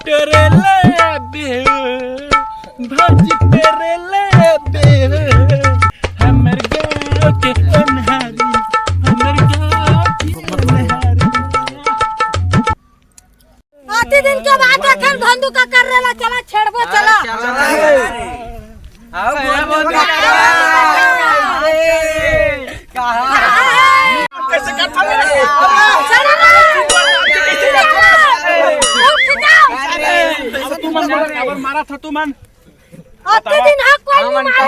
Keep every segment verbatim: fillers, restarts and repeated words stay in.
टोरे ले आबे हो, भौजी टोरे ले आबे हो, हमर गाँव के अन्हारी, हमर गाँव के अन्हारी। अति दिन के बाद एखन भंदू का कर रेला, चला छेड़बो, चला। आओ, बोल, बोल, बोल। कहाँ? कैसे करता है? चला ना। उठ जाओ। अरे, तू मन मारा, अबर मारा था तू मन। अति दिन हा कोई नहीं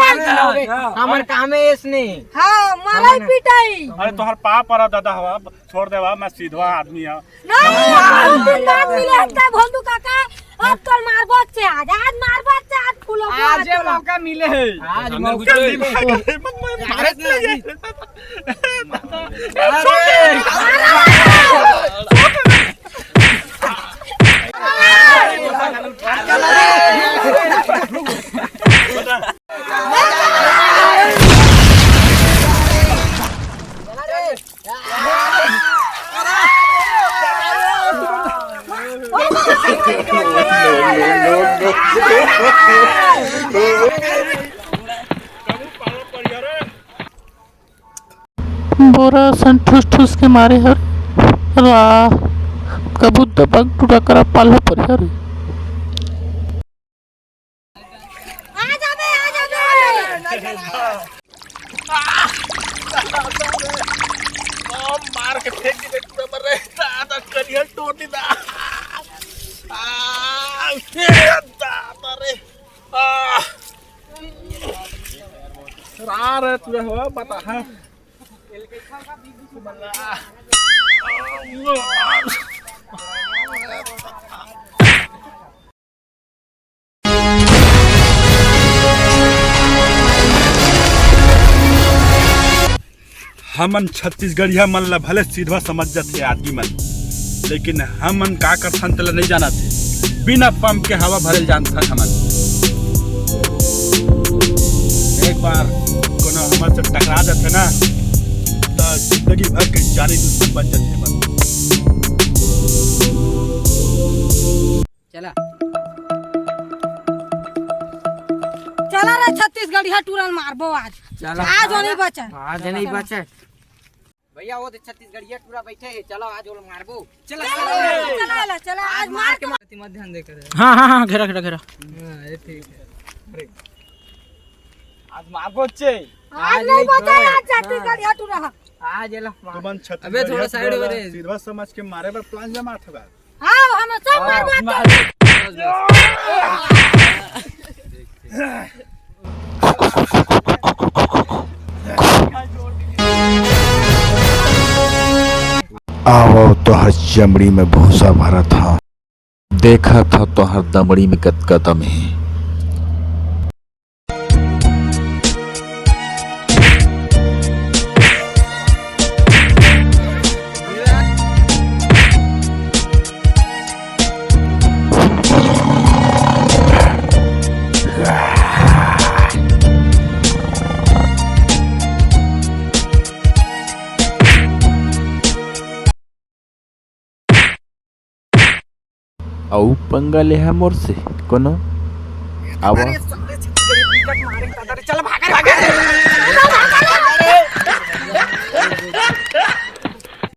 मारा। हमर काम है इसने। हाँ, मारा ही पिटाई। अरे तोहर पाप पर दादा हवा, छोड़ देवा, मैं सीधवा आदमी हूँ। ना, दो दिन बाद मिले हफ्ता भोंदू काका, अब कल मारबो से आज, आज मारबो से आज फूलो आज मौका मिले है। आज मौका मिले। मारे से आज। बोरा सन ठुस ठुस के मारे हर। वाह, कबूत दबंग टूटा करा पाला पर हर। आ जाबे, आ जाबे। मार के फेंक दे पूरा मर रहे। दादा करिया टोटी दा। आ, ए, दादा रे। आ। रा रे तू हो बता है। हमन छत्तीसगढ़िया मन ला भले सीधवा समझ जाथे आदमी मन, लेकिन हमन का करथन तेला नइ जानत हे। बिना पंप के हवा भरे ल जानथन हमन। एक बार कोनो हमन से टकरा जाथे ना, त जिंदगी भर के जानी दुश्मन बन जाथे हमन। चला। चला रे छत्तीसगढ़िया टूरन मारबो आज। चला। आज नहीं बचन। आज नहीं बचन। भैया वो तो छत्तीसगढ़िया टूरा बैठे है, चलो आज वो मारबो। चला, चला, चला, चला, आज मार के मार। मत ध्यान दे कर। हाँ, हाँ, हाँ, घेरा, घेरा, घेरा। हाँ, ये ठीक है। आज मारबो चे। आज आज नहीं नहीं बचा, कर। आज छत्तीसगढ़िया टूरा। आज ये ला मार। तुमन छत्तीसगढ़िया अबे थोड़ा side टूरा हो रे। सीधवा समझ के मारे बर plan जमात होगा। आओ, हम सब हाँ, मारबो मार। तो। आवव तोहर चमड़ी में भूसा भरत हव, देखत हव तोहर दमड़ी में कतका दम हे। अउ पंगा ले हा मोर से कोनो? आवा। चल भाग, भाग।